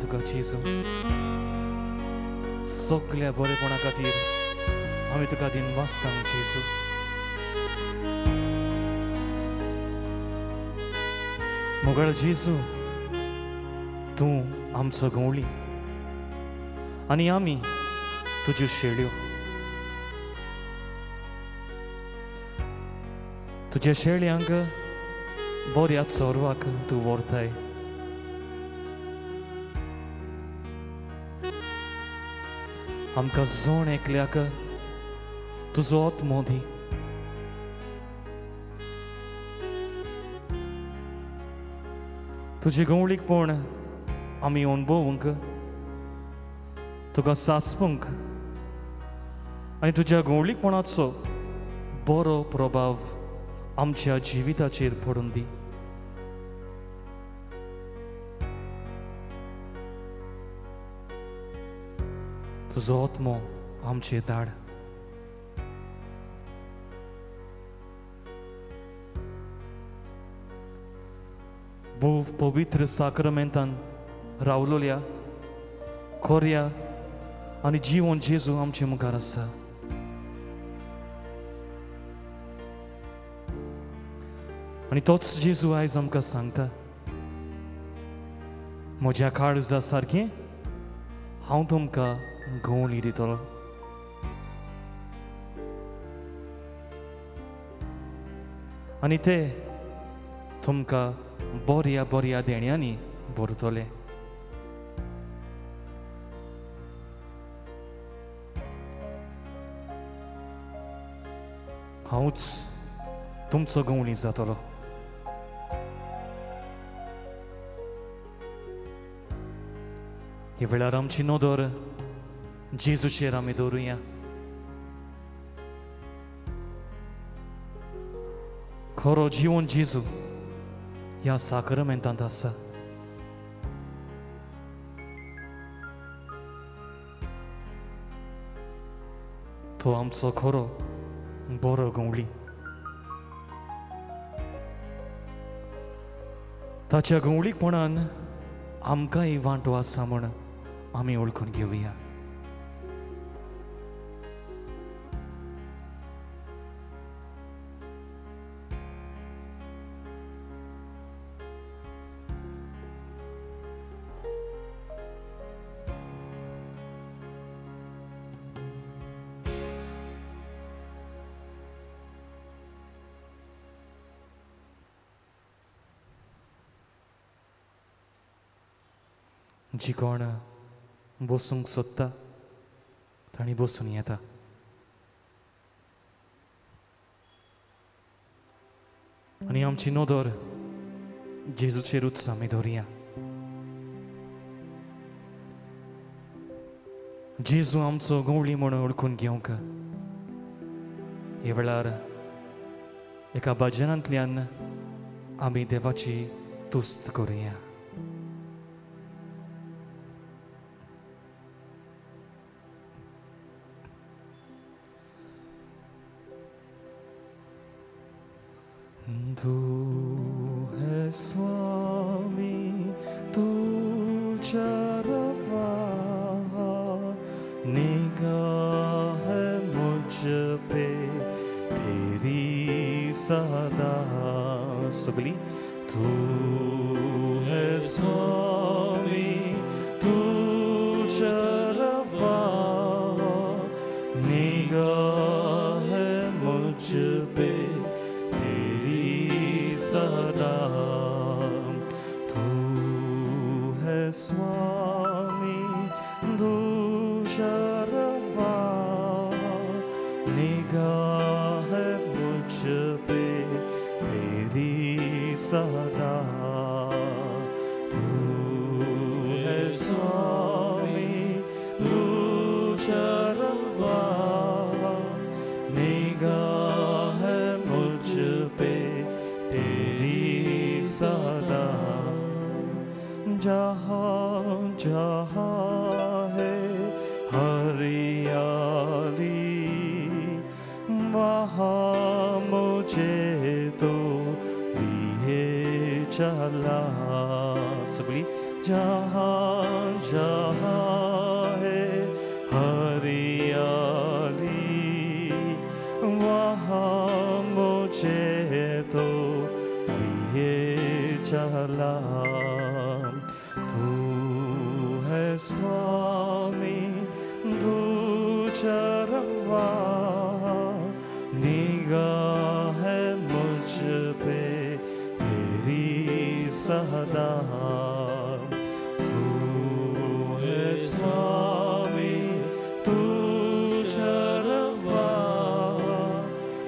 तुका जेजू. सगल्या बरेपणा खातीर आमी तुका दिनवासता जेजू. मोगाळ जेजू, तूं आमचो गवळी आनी आमी तुज्यो शेळ्यो. तुज्या शेळ्यांक बऱ्या चोरवाक तूं व्हरताय. आमकां जण एकल्याक तुजो आत्मो दी. तुजे गवळीकपण आमी अणभवूंक, तुका सासपूंक आनी तुज्या गवळीकपणाचो बरो प्रभाव आमच्या जिविताचेर पडून दी. तुजो आत्मो आमचेर धाड. भोव पवित्र साक्रमेंतान रावलोल्या खोऱ्या आनी जिवन जेजू आमचे मुखार आसा. आनी तोच जेजू आयज आमकां सांगता, म्हज्या काळजा सारकें हांव तुमकां गवळी दितलो. आनी ते तुमकां बऱ्या बऱ्या देण्यांनी भरतले. हांवूच तुमचो गवळी जातलो. ह्या वेळार आमची नदर जेजूचेर आमी दवरुया. खरो जिवन जेजू ह्या साक्रमेंतांत आसा. तो आमचो खरो बरो गवळी. ताच्या गवळीकपणान आमकांय वांटो आसा म्हण आमी वळखून घेवया. जी कोण बसूंक सोदता तांणी बसून येता. आनी आमची नदर जेजूचेरूच आमी दवरुया. जेजू आमचो गवळी म्हूण वळखून घेवंक ह्या वेळार एका भजनांतल्यान आमी देवाची तुस्त करुया. तू है स्वामी, तू चरवाहा, निगाह है मुझ पे तेरी सदा. सबली तू है स्वामी, तू चरवाहा, निगाह है मुझ पे तेरी सदा. तू है स्वामी, तू चरवाहा, निगाह है मुझ पे तेरी सदा. तू है स्वामी, तू चरवाहा, निगाह है मुझ पे तेरी सदा. जहाँ जहाँ है हरियाली, वहाँ मुझे तो लिए चला. सबली जहाँ जहाँ है हरियाली, वहाँ मुझे तो लिए चला। तू है स्वामी तू चरवाहा, निगाह है मुझ पे तेरी सदा। तू है स्वामी तू चरवाहा,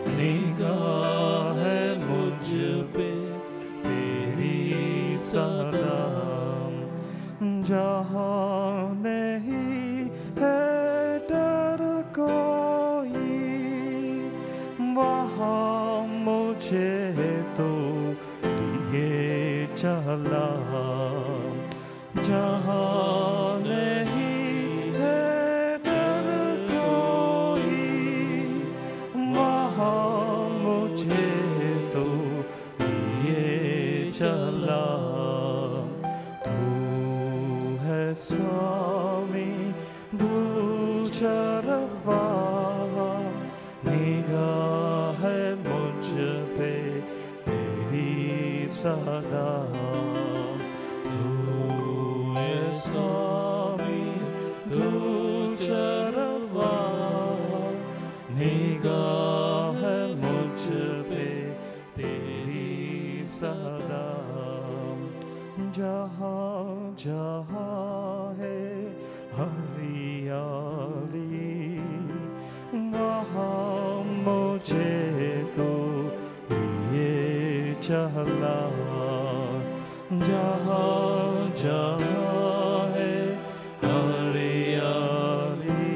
निगाह है मुझ पे तेरी सदा। जहाँ नहीं है डर कोई, वहाँ मुझे तो लिए चला। जहाँ नहीं है डर कोई, वहाँ मुझे तो लिए चला। तू है स्वामी तू चरवाहा, निगाह है मुझ पे तेरी सदा। तू है स्वामी तू चरवाहा, निगाह है मुझ पे तेरी सदा। जहाँ जहाँ है हरियाली, वहाँ मुझे तो लिए चला। जहाँ जहाँ है हरियाली,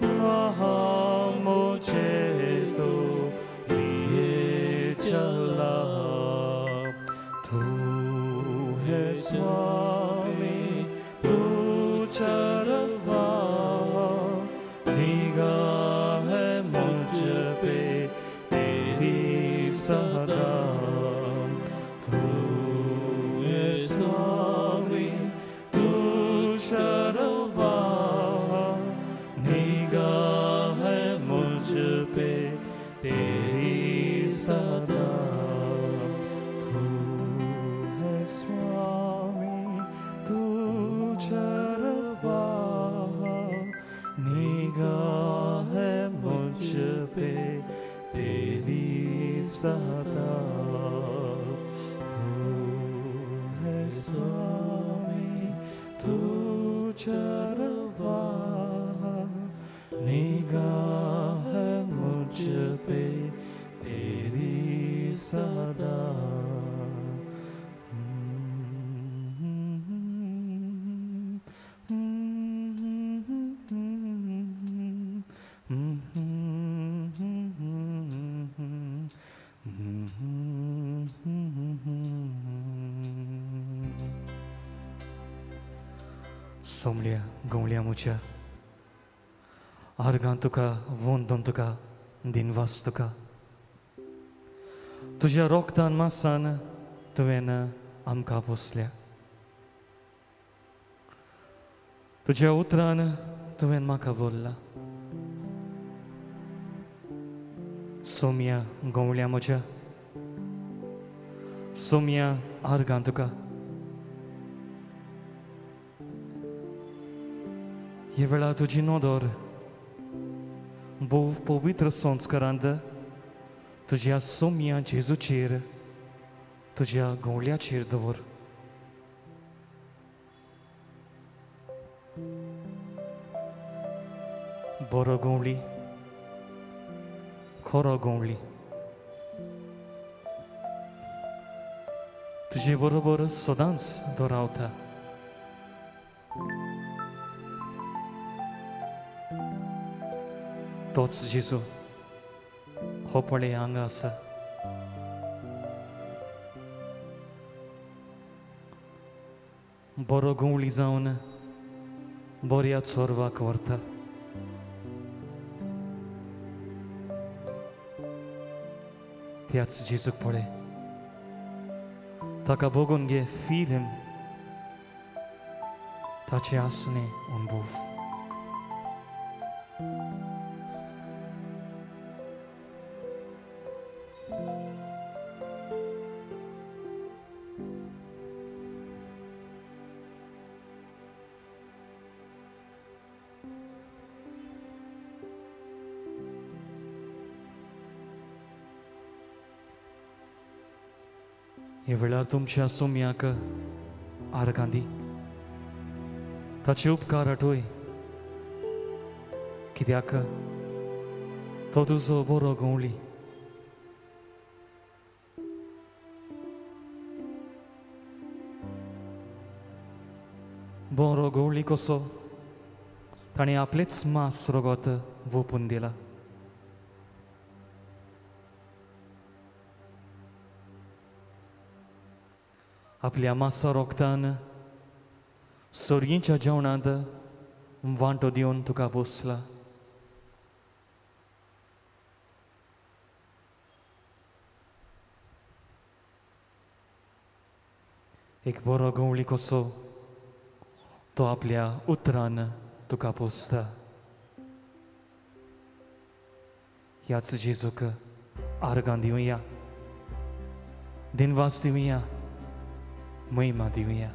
वहाँ मुझे तो लिए चला। तू है स्वामी तू चरवाहा, निगाह है मुझ पे तेरी सदा। तू है स्वामी तू चरवाहा, निगाह है मुझ पे तेरी सदा। तू है स्वामी तू चरवाहा, निगाह है मुझ पे तेरी सदा। तू है स्वामी तू चरवाहा, निगाह है मुझ पे तेरी सदा। सोमल्या गवल्या म्हज्या आर्गां तुका वंदन तुका दिनवास तुका, तुज्या रोगतान मासान तुवें आमकां पोसल्या, तुज्या उतरान तुवें म्हाका बोल्ला। सोमया गवल्या म्हज्या, सोमया आर्गां तुका, हे वेळार तुजी नदर भोव पवित्र संस्कारांत तुज्या सोम्या जेजूचेर तुज्या गवळ्याचेर दवर। बरो गवळी, खरो गवळी, तुजे बरोबर सदांच तो रावता। तोच जेजू हो पळय हांगा आसा। बरो गवळी जावन बऱ्या चोरवाक व्हरता। त्याच जेजूक पळय, ताका बघून घे, फील हिम। ताचें आसणें अणभव. ह्या वेळार तुमच्या सोम्याक आर्गां दी, ताचे उपकार आठय, कित्याक तो तुजो बरो गवळी. बरो गवळी कसो ताणें आपलेच मांस रगत वोपून दिला. आपल्या मासा रोगतान सोरयेच्या जेवणांत वांटो दिवन तुका पोसला. एक बरो गवळी कसो तो आपल्या उतरान तुका पोसता. ह्याच जेजूक आर्गां दिवया, दिनवास दिवया, महिमा दिवया.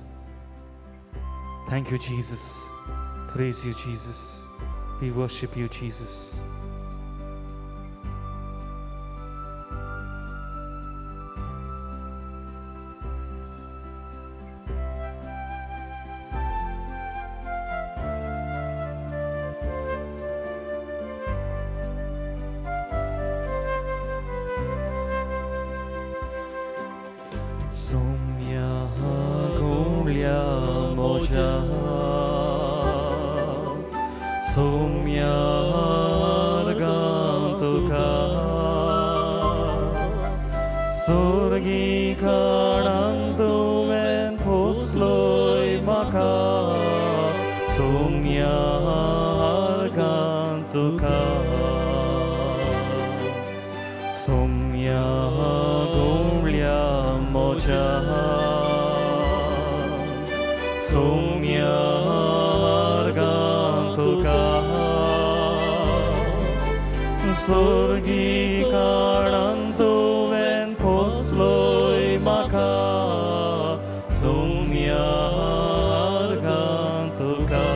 Thank you, Jesus. Praise you, Jesus. We worship you, Jesus. Somya Gonglia Moja, Somya Argantuka, Sorgi Karantumen Posloi Maka, Somya Argantuka, Somya Gonglia Moja, Somya Argantuka, Sorgi Karantuven Posloi Maka, Somya Argantuka.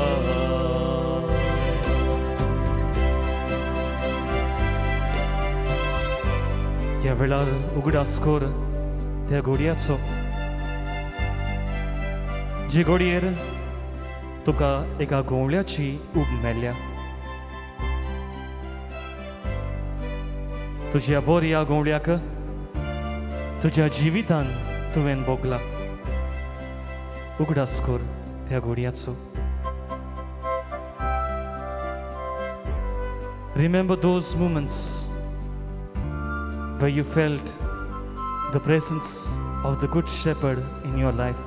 ह्या वेळार उगडास कर त्या घोडयाचो, जे घोडयेर तुका एका गोंवळ्याची उब मेळ्ळ्या. तुज्या बऱ्या गोंवळ्याक तुज्या जिवितान तुवें भोगला. उगडास कर त्या घोडयाचो. Remember those moments where you felt the presence of the Good Shepherd in your life.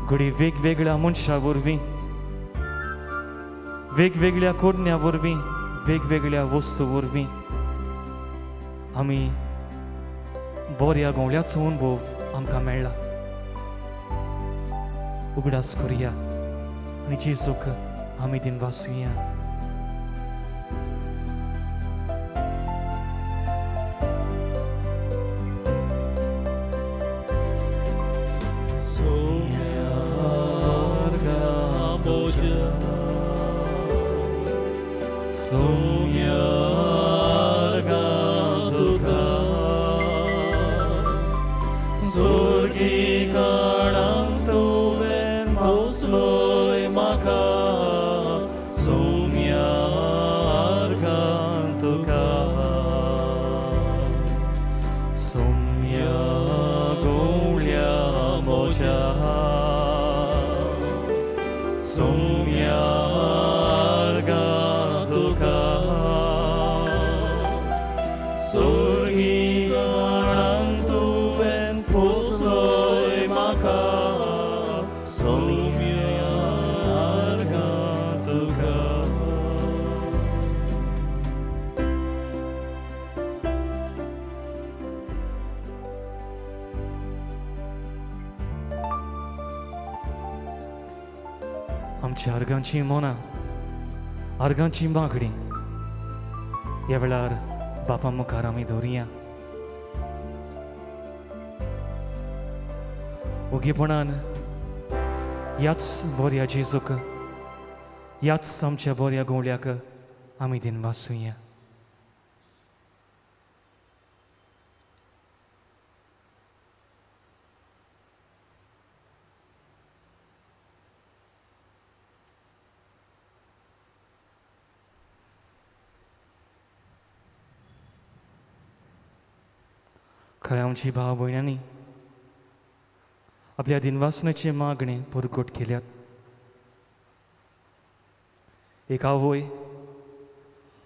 घडी वेगवेगळ्या मनशां वरवीं, वेगवेगळ्या कोडण्या वरवीं, वेगवेगळ्या वस्तू वरवीं आमी बऱ्या गोंवळ्याचो अणभव आमकां मेळ्ळा. उगडास करुया आनी जेजूक आमी दिनवासुया. Somya Argantuka, Sorgi Karantuven Posloi Maka, Somya Argantuka, Somya Gonglia Moja, Somya Argantuka, Sorgi Karantuven Posloi Maka, Somya Argantuka. आमच्या आर्गांची मनां, आर्गांची मागणी ह्या वेळार बापा मुखार आमी दवरुया. ओगीपणान ह्याच बऱ्या जेजूक, ह्याच आमच्या बऱ्या गवळ्याक आमी दिनवासुया. खंय आमची भाव भयणांनी आपल्या दिनवासनाची मागणी परगट केल्यात. एक आवय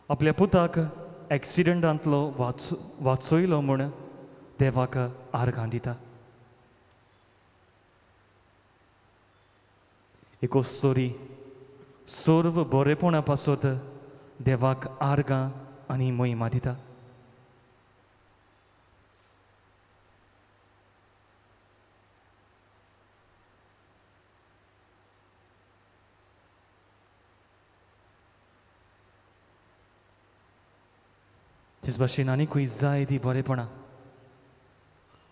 आपल्या पुताक एक्सिडंटांतलो वाचयलो म्हूण देवाक आर्गां दिता. एक अस्तोरी सर्व बरेपणा पासत देवाक आर्गां आनी महिमा दिता. तेच भाशेन आनीकूय जाय ती बरेपणां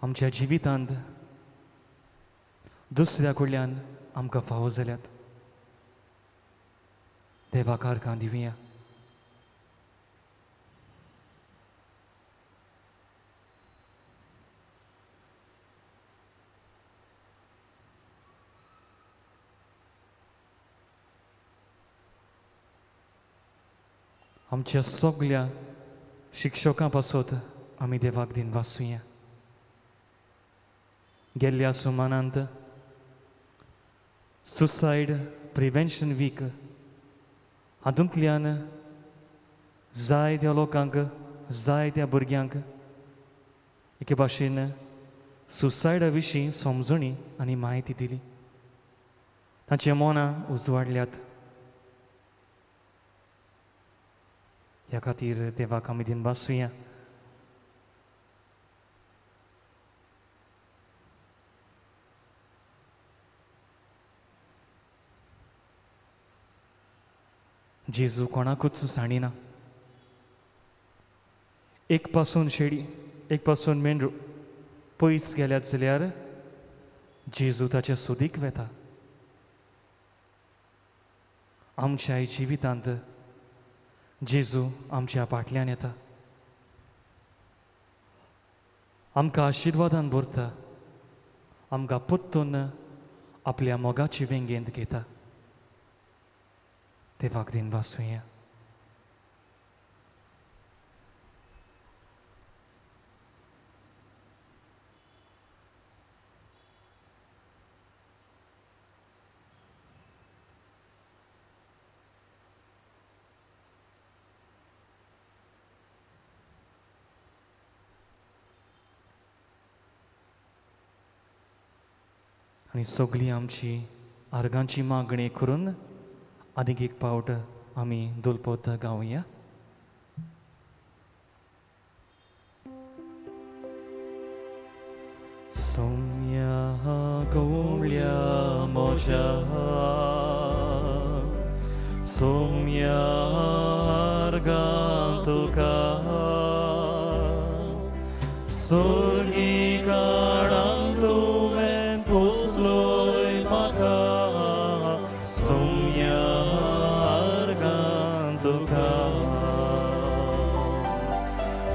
आमच्या जिवितांत दुसऱ्या कडल्यान आमकां फावो जाल्यात. देवाक आर्गां दिवया. आमच्या सगल्या शिक्षकां पासत आमी देवाक दिनवासुया. गेल्ल्या सुमानांत सुसायड प्रिवेन्शन वीक हातूंतल्यान जायत्या लोकांक, जायत्या भुरग्यांक एके भाशेन सुसायडा विशीं समजणी आनी म्हायती दिली. तांची मनां उजवाडल्यात. ह्या खातीर देवाक आमी दिनवासुया. जेजू कोणाकूच सांडिना. एक पासून शेडी, एक पासून मेंढरू पयस गेल्यात जाल्यार जेजू ताच्या सोदीक वेता. आमच्या जिवितांत जेजू आमच्या फाटल्यान येता, आमकां आशिर्वादान भरता, आमकां परतून आपल्या मोगाची वेंगेंत घेता. देवाक दिनवासुया. आनी सगळी आमची आर्गांची मागणी करून आनीक एक पावट आमी दुलपोत गावया. सोम्या गवळ्या म्हज्या, सोम्या आर्गां तुका, सोर्गी काळांत तुवें पोसलोय म्हाका, सोम्या आर्गां तुका,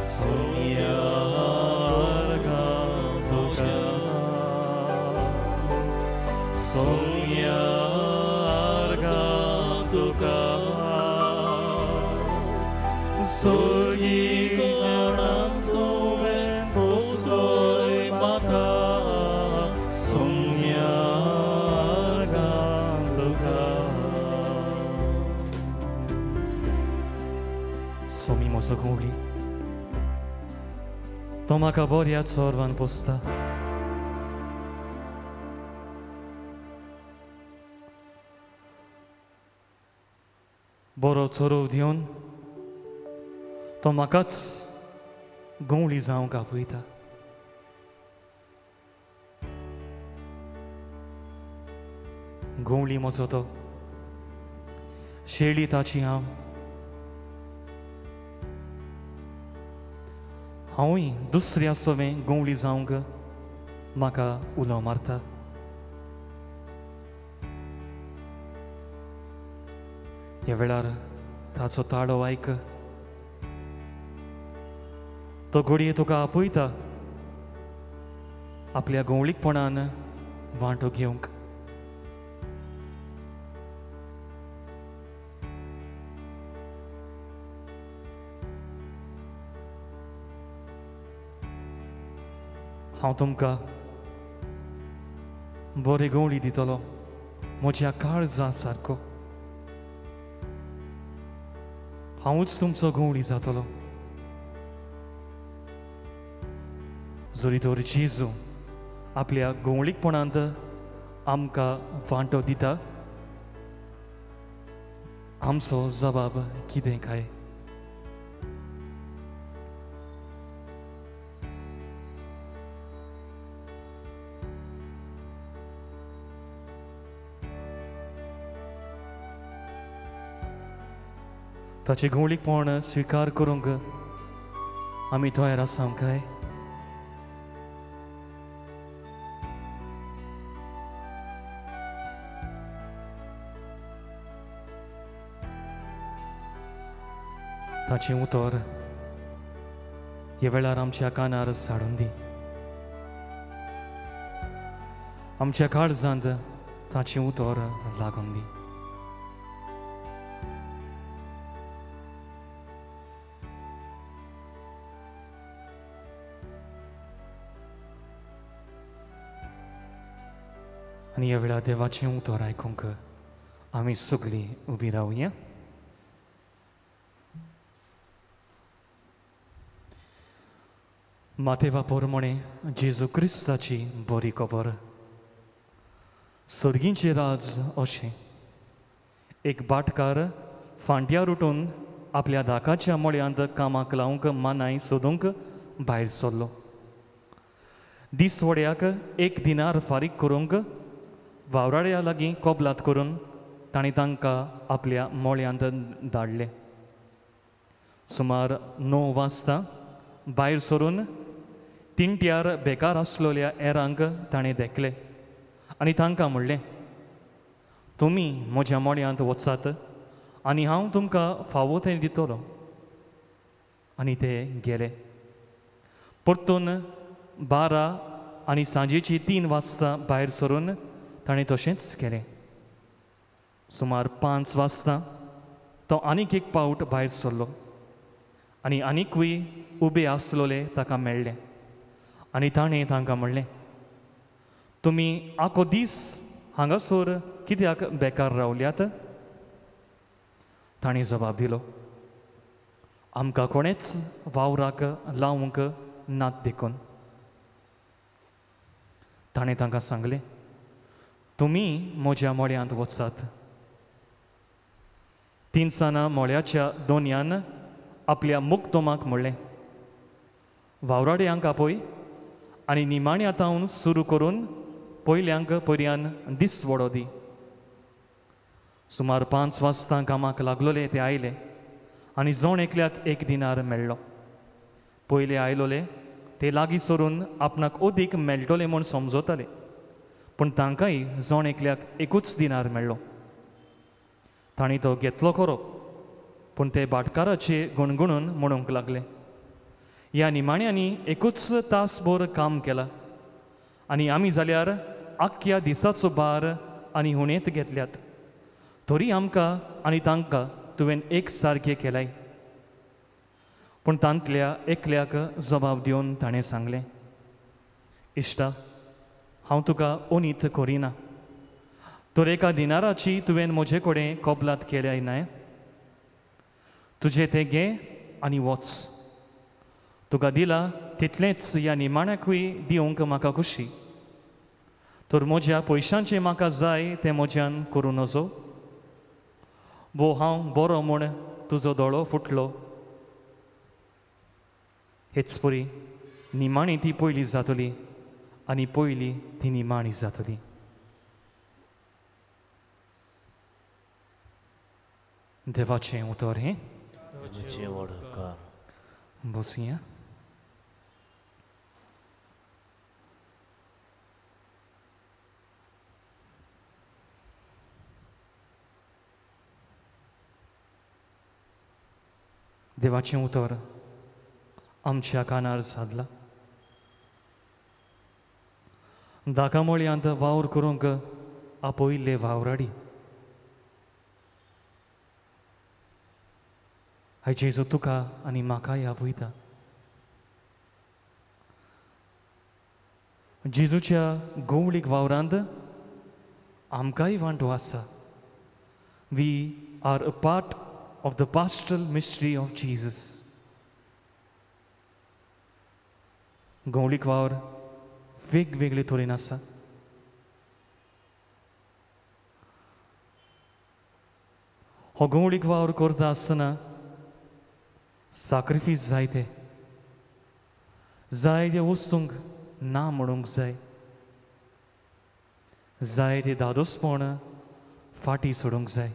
सोम्या आर्गां तुका, सोम्या आर्गां तुका, सोर्गी काळांत तुवें पोसलोय म्हाका, सोम्या आर्गां तुका. सोमी म्हजो गवळी, तो म्हाका बऱ्या चोरवान पोसता. बरो चोरव दिवन तो म्हाकाच गवळी जावंक आपयता. गवळी म्हजो तो शेळी ताची हांव. हांवूय दुसऱ्या सवें गवळी जावंक म्हाका उलो मारता. ह्या वेळार ताचो ताळो आयक. तो घडये तुका आपयता आपल्या गवळीकपणान वांटो घेवंक. हांव तुमकां बरी गवळी दितलो म्हज्या काळजा सारको. हांवूच तुमचो गवळी जातलो. जरी तर जेजू आपल्या गवळीकपणांत आमकां वांटो दिता, आमचो जबाब कितें काय? ताचें गवळीकपण स्विकार करूंक आमी तयार आसा काय? ताचें उतर ह्या वेळार आमच्या कानार साडून दी. आमच्या काळजांत ताचें उतर लागून दी. आनी ह्या वेळार देवाचें उतर आयकूंक आमी सगळीं उबी रावया. मातेवा पोरमणे जेजू क्रिस्ताची बरी खबर. सर्गींचें राज अशें, एक भाटकार फांट्यार उठून आपल्या धाकाच्या मळ्यांत कामाक लावंक मानाय सोदूंक भायर सरलो. दिसवड्याक एक दिनार फारीक करूंक वावराड्या लागीं कबलात करून ताणें तांकां आपल्या मळ्यांत धाडले. सुमार 9 वाजता भायर सरून तिंट्यार बेकार आसलेल्या एरांक ताणें देखले आनी तांकां म्हणलें, तुमी म्हज्या मळ्यांत वचात आनी हांव तुमकां फावो तें दितलो. आनी ते गेले. परतून 12 आनी सांजेची 3 वाजता भायर सरून ताणें तशेंच केलें. सुमार 5 वाजता तो आनीक एक पावट भायर सरलो आनी आनीकूय उबे आसलोले ताका मेळ्ळे आनी ताणें तांकां म्हणलें, तुमी आखो दीस हांगासर कित्याक बेकार रावल्यात? ताणें जबाब दिलो, आमकां कोणेच वावराक लावंक नात देखून. ताणें तांकां सांगलें, तुमी म्हज्या मळ्यांत वचात. तिनसाना मळ्याच्या दोनयान आपल्या मुक्तोमाक म्हणलें, वावराड्यांक आपय आनी निमाण्या तावन सुरू करून पयल्यांक पर्यान दिसवडो दी. सुमार 5 वाजता कामाक लागलोले ते आयले आनी जण एकल्याक एक दिनार मेळ्ळो. पयले आयलोले ते लागीं सरून आपणाक अदीक मेळटले म्हूण समजताले, पूण तांकांय जण एकल्याक एकूच दिनार मेळ्ळो. तांणी तो घेतलो खरो, पूण ते भाटकाराचे गुणगुणून म्हणूंक लागले, ह्या निमाण्यांनी एकूच तासभर काम केलां आनी आमी जाल्यार आख्ख्या दिसाचो भार आनी हुणेत घेतल्यात, तरी आमकां आनी तांकां तुवें एक सारकें केलाय. पूण तांतल्या एकल्याक जबाब दिवन ताणें सांगलें, इश्टा, हांव तुका ओनीत करिना, तर एका दिनाराची तुवें म्हजे कडेन कबलात केल्याय न्हय? तुजें तें घे आनी वच. तुका दिला तितलेंच ह्या निमाण्याकूय दिवंक म्हाका खुशी. तर म्हज्या पयशांचें म्हाका जाय तें म्हज्यान करूं नजो? वो हांव बरो म्हूण तुजो दोळो फुटलो? हेच परी निमाणी ती पयली जातली आनी पयली ती निमाणी जातली. देवाचें उतर हें देवाचें व्हड उपकार. बसुया. देवाचें उतर आमच्या कानार सादला. दाकामोळयांत वावर करूंक आपयल्ले वावराडी हाय जेजू तुका आनी म्हाकाय आपयता. जेजूच्या गोवळीक वावरांत आमकांय वांटो आसा. We are a part of the pastoral mystery of Jesus. गवळीक वावर वेगवेगळे तरेन आसा. हो गवळीक वावर करता आसतना साक्रिफीस जायते जायते वस्तूंक ना म्हणूंक जाय, जायते धादोसपण फाटीं सोडूंक जाय.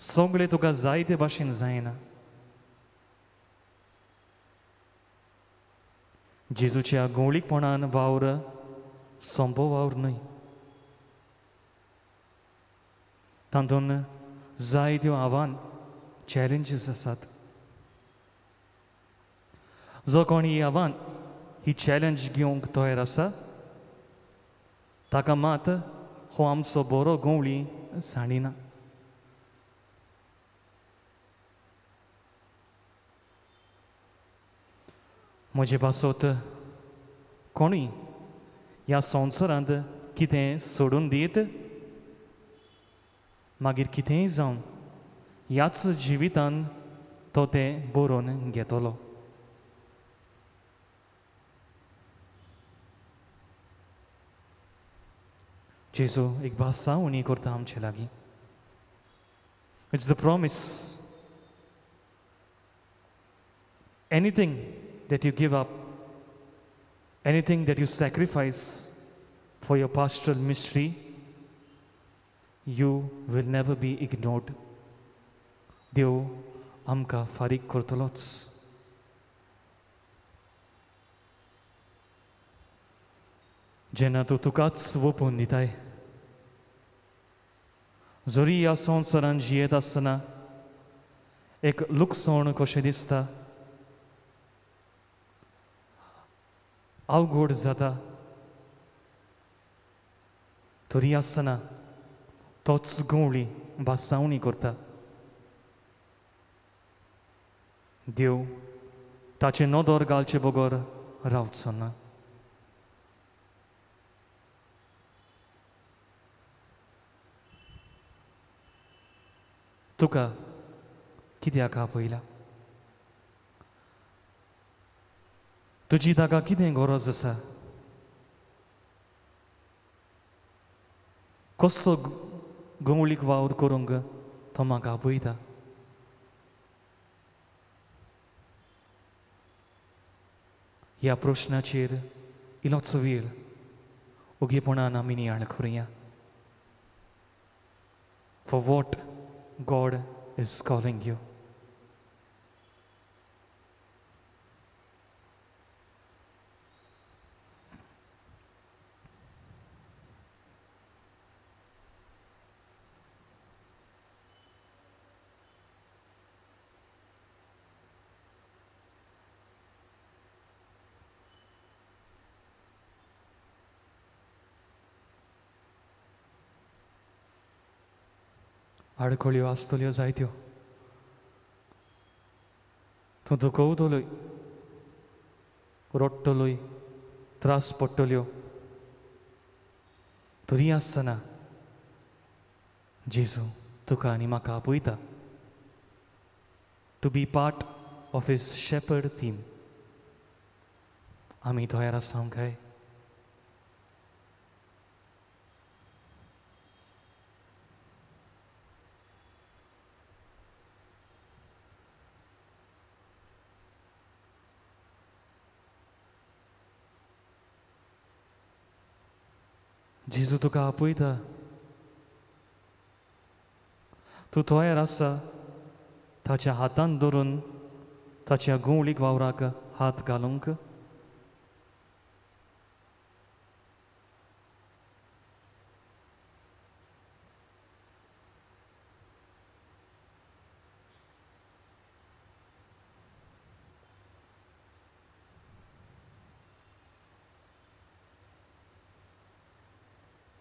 सगळें तुका जायते भाशेन जायना. जेजूच्या गवळीकपणान वावर सोंपो वावर न्हय. तातूंत जायत्यो आव्हान चॅलेंजीस आसात. जो कोण ही आव्हान ही चॅलेंज घेवंक तयार आसा ताका मात हो आमचो बरो गवळी सांडिना. म्हजे पासत कोणूय ह्या संवसारांत कितें सोडून दीत मागीर कितेंय जावन ह्याच जिवितान तो तें बरोवन घेतलो. जेजू एक भासावणी करता आमचे लागीं. It's the promise. Anything that you give up, anything that you sacrifice for your pastoral mystery, you will never be ignored. देव आमकां फारीक करतलोच. जेन्ना तूं तुकाच वोपून दिताय, जरी ह्या संवसारान जियेत आसतना एक लुकसण कशें दिसता, अवघड जाता, तरी आसतना तोच गवळी भासावणी करता. देव ताचे नदर घालचे बगर रावचो ना. तुका कित्याक आपयला? तुजी ताका कितें गरज आसा? कसो गवळीक वावर करूंक तो म्हाका आपयता? ह्या प्रश्नाचेर इल्लोचो वेळ ओगीपणान आमी नियाळ करुया. For what God is calling you. आडखळ्यो आसतल्यो जायत्यो, तूं दुखवतलोय, रडटलोय, त्रास पडटल्यो, तरी आसतना जेजू तुका आनी म्हाका आपयता to be part of his shepherd team. आमी तयार आसा काय? जेजू तुका आपयता, तूं तयार आसा ताच्या हातान धरून ताच्या घुंवळीक वावराक हात घालूंक?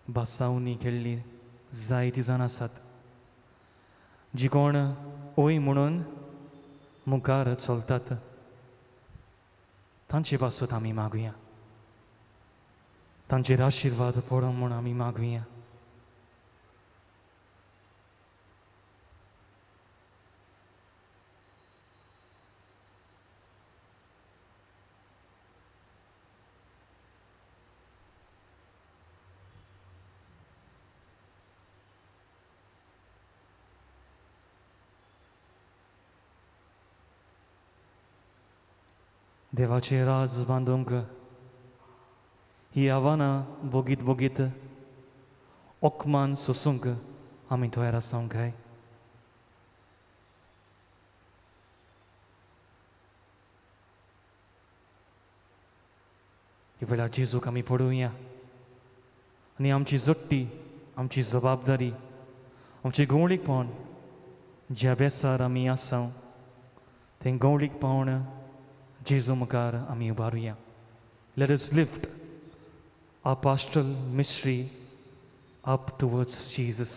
बासावनी खेळ्ळी जायतीं जाणां आसात जी कोण ओय म्हणून मुखार चलतात, तांचे पासत आमी मागुया, तांचेर आशिर्वाद पडो म्हूण आमी मागुया. देवाचें राज बांदूंक ही आव्हानां बोगीत बोगीत ओकमान सोसूंक आमी तयार आसांक काय? ह्या वेळार जेजूक आमी पळोवया आनी आमची जोडटी, आमची जबाबदारी, आमचें गवळीकपण ज्या बेसार आमी आसाव तें गवळीकपण जेजू मुखार आमी उबारुया. Let us lift our pastoral mystery up towards Jesus.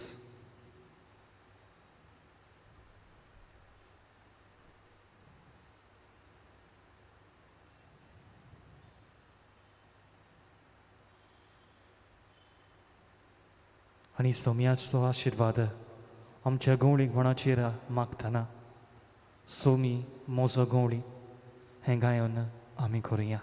आनी सोम्याचो आशिर्वाद आमच्या गवळीकपणाचेर मागतना सोमी म्हजो गवळी हें गायन आमी करुया.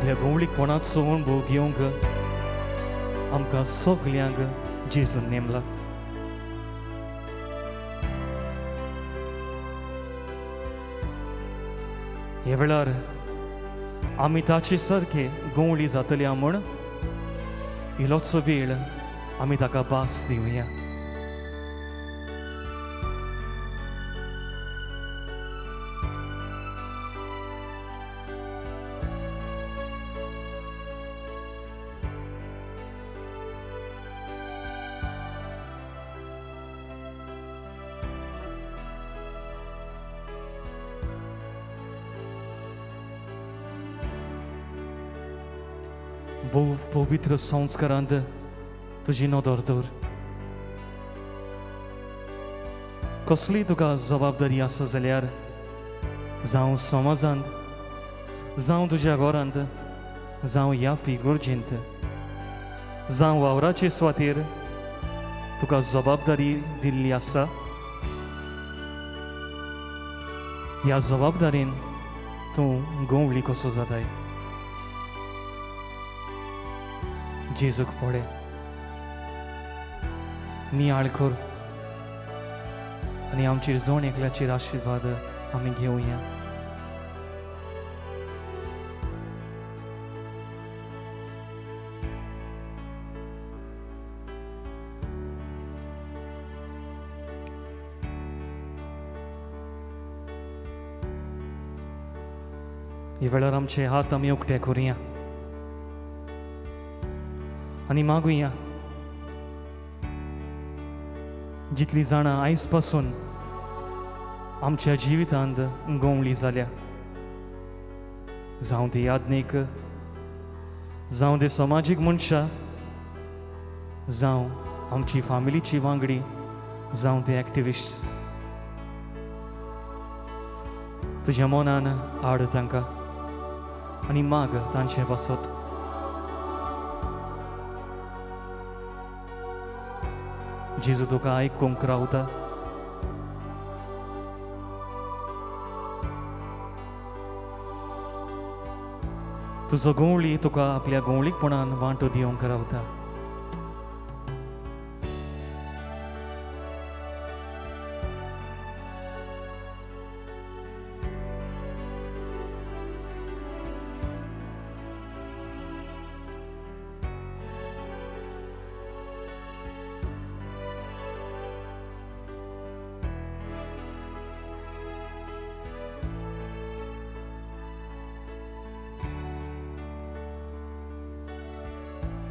आपल्या गवळीकपणाचो अणभव घेवंक आमकां सगल्यांक जेजून नेमला. ह्या वेळार आमी ताचे सारके गवळी जातल्या म्हूण इल्लोचो वेळ आमी ताका भास दिवया. भोव पवित्र संस्कारांत तुजी नदर दवर. कसली तुका जबाबदारी आसा जाल्यार जावं समाजांत, जावं तुज्या घरांत, जावं ह्या फिगर्जींत, जावं वावराचे सुवातेर तुका जबाबदारी दिल्ली आसा. ह्या जबाबदारीन तूं गवळी कसो जाताय. जेजूक पळय, नियाळ कर आनी आमचेर जण एकल्याचेर आशिर्वाद आमी घेवया. ह्या वेळार आमचे हात आमी उक्ते करुया आनी मागुया. जितली जाणां आयज पासून आमच्या जिवितांत गवळी जाल्या, जावं ती याज्ञीक, जावं ते समाजीक मनशां, जावं आमची फामिलीची वांगडी, जावं ते एक्टिविस्ट, तुज्या मनान हाड तांकां आनी माग तांचे पासत. जेजू तुका आयकूंक रावता. तुजो गवळी तुका आपल्या गवळीकपणान वांटो दिवंक रावता.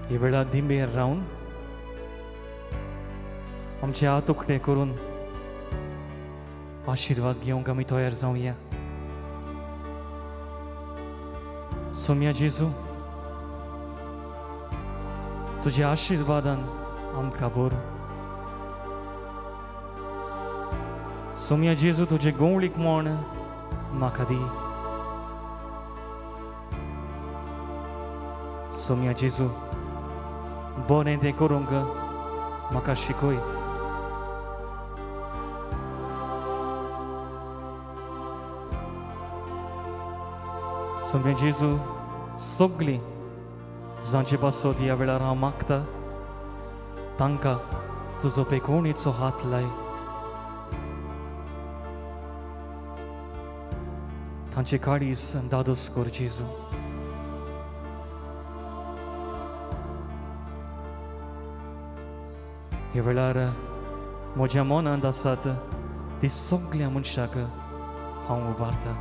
ह्या वेळार दिंबेर रावन आमचे हात उक्ते करून आशिर्वाद घेवंक आमी तयार जावया. सोम्या जेजू, तुज्या आशिर्वादान आमकां भर. सोम्या जेजू, तुजे गवळीक म्हण म्हाका दी. सोम्या जेजू, बरें तें करूंक म्हाका शिकय. सोम्या जेजू, सगळीं जांचे पासत ह्या वेळार हांव मागता तांकां तुजो पेकोवणेचो हात लाय. तांचे काळीज दादोस कर जेजू. ह्या वेळार म्हज्या मनांत आसात ती सगल्या मनशाक हांव उबारता.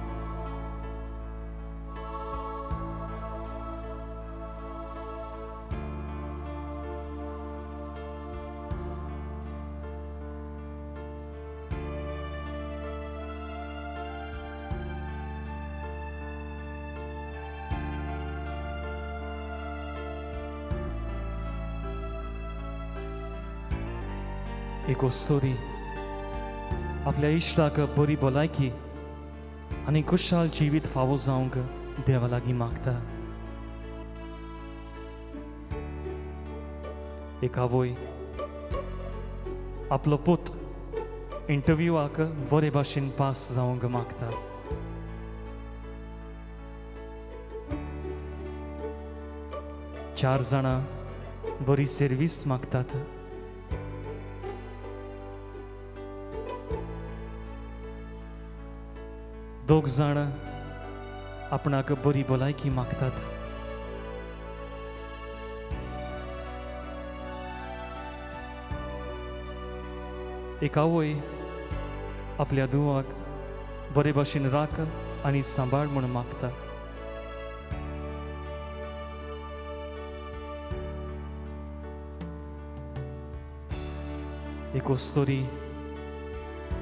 एक अस्तुरी आपल्या इश्टाक बरी भलायकी आनी खुशाल जिवीत फावो जावंक देवा लागीं मागता. एक आवय आपलो पूत इंटरव्यूआक बरे भाशेन पास जावंक मागता. 4 जाणां बरी सर्वीस मागतात. 2 जाण आपणाक बरी भलायकी मागतात. एक आवय आपल्या धुवाक बरे भाशेन राख आनी सांबाळ म्हूण मागता. एक अस्तोरी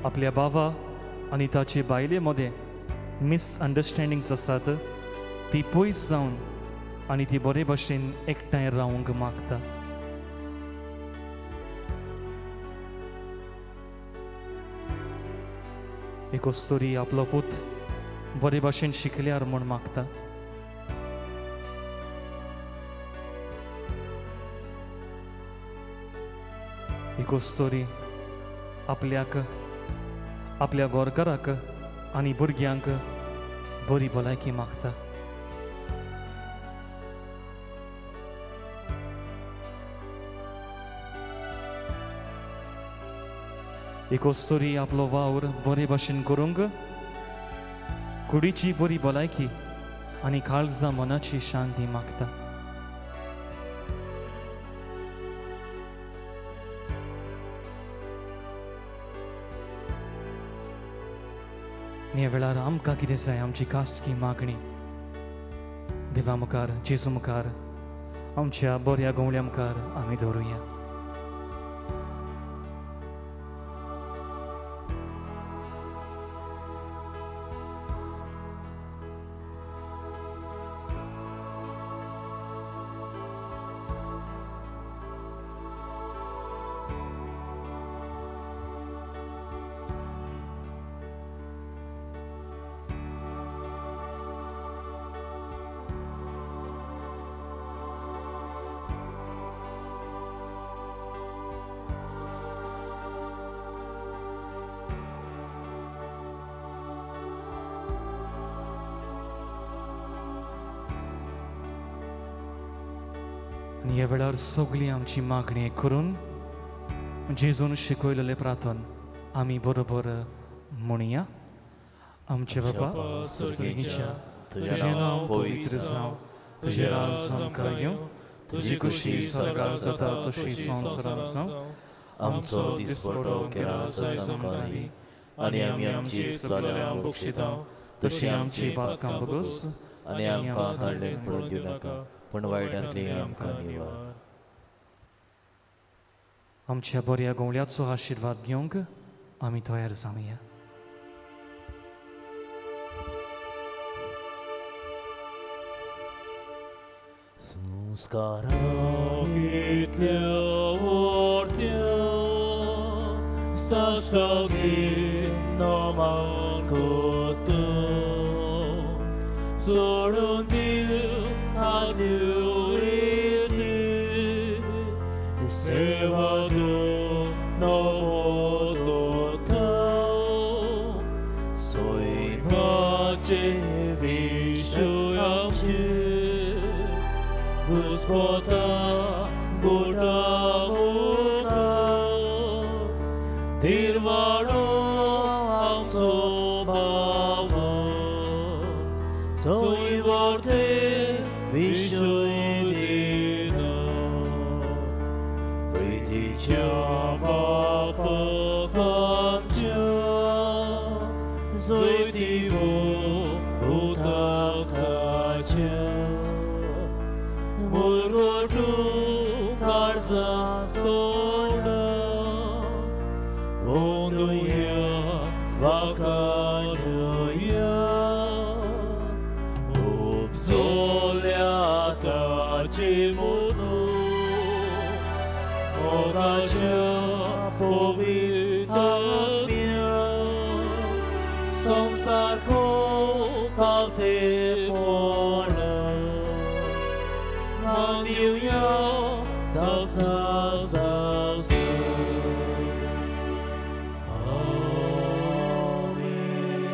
आपल्या बाबा आनी ताचे बायले मदें मिसअंडरस्टँडिंग्स आसात ती पयस जावन आनी ती बरे भाशेन एकठांय रावंक मागता. एक अस्तोरी आपलो पूत बरे भाशेन शिकल्यार म्हूण मागता. एक अस्तोरी आपल्याक, आपल्या गोरकाराक आनी भुरग्यांक बरी भलायकी मागता. एक अस्तोरी आपलो वावर बरे भाशेन करूंक कुडीची बरी भलायकी आनी काळजा मनाची शांती मागता. ह्या वेळार आमकां कितें जाय, आमची खासगी मागणी देवा मुखार, जेजू मुखार, आमच्या बऱ्या गवळ्या मुखार आमी दवरुया. आनी ह्या वेळार सगळी आमची मागणी करून जेजून शिकयलेलें प्रार्थन आमी बरोबर म्हणया. आमचे बाबा स्वर्गीच्या, तुजें नांव पवित्र जावं, तुजें राज आमकां येवं, तुजी खुशी स्वर्गार जाता तशी संवसारांत जावं. आमचो दिसपटो केरास आमकां दी आनी आमी आमची चुकल्यां बक्षिता तशी आमची पातकां बगस आनी आमकां ताळ्ळेन पडून दिवं नाका, पूण वायटांतली आमकां निवार. आमच्या बऱ्या गवळ्याचो आशिर्वाद घेवंक आमी तयार जावया. संस्कारा घेतल्या वर्त्या साश्टागे नमन करता, सोडून दिव आदल्यो विधी, सेवा दिव नवो दोता, सोयपाचे विश्व आमचे घुस्पता गोटा मुखार, दिरवाडो आमचो भाव, सोय वर्ते विश्व दिना, प्रितीच्या बापा आमच्या जैतिवो भुताकाच्या, मुरगोटू काळजा तोडा, वंदुया वाखाणुया, उपजोल्या ताचे मुलो, मोगाच्या पवित्र आत्म्या, संसार को कालते पोणा, Hallelujah, sasna, sasna. Amen.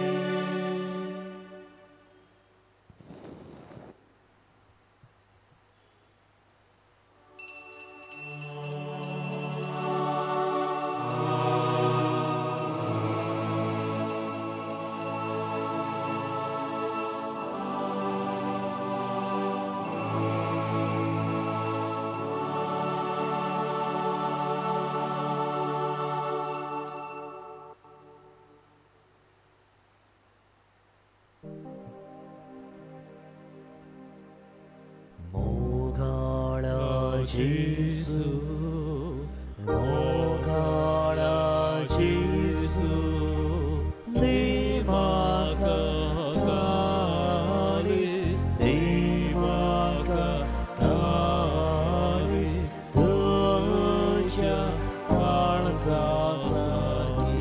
जेजू, मोगाळा जेजू, दी म्हाका काळीज, दी म्हाका काळीज तुज्या काळजा सारकी.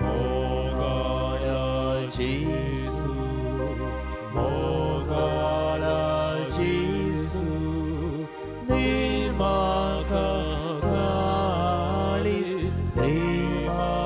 मोगाळा जेजू, मोगाळा जेजू, दी म्हाका काळीज, दी म्हाका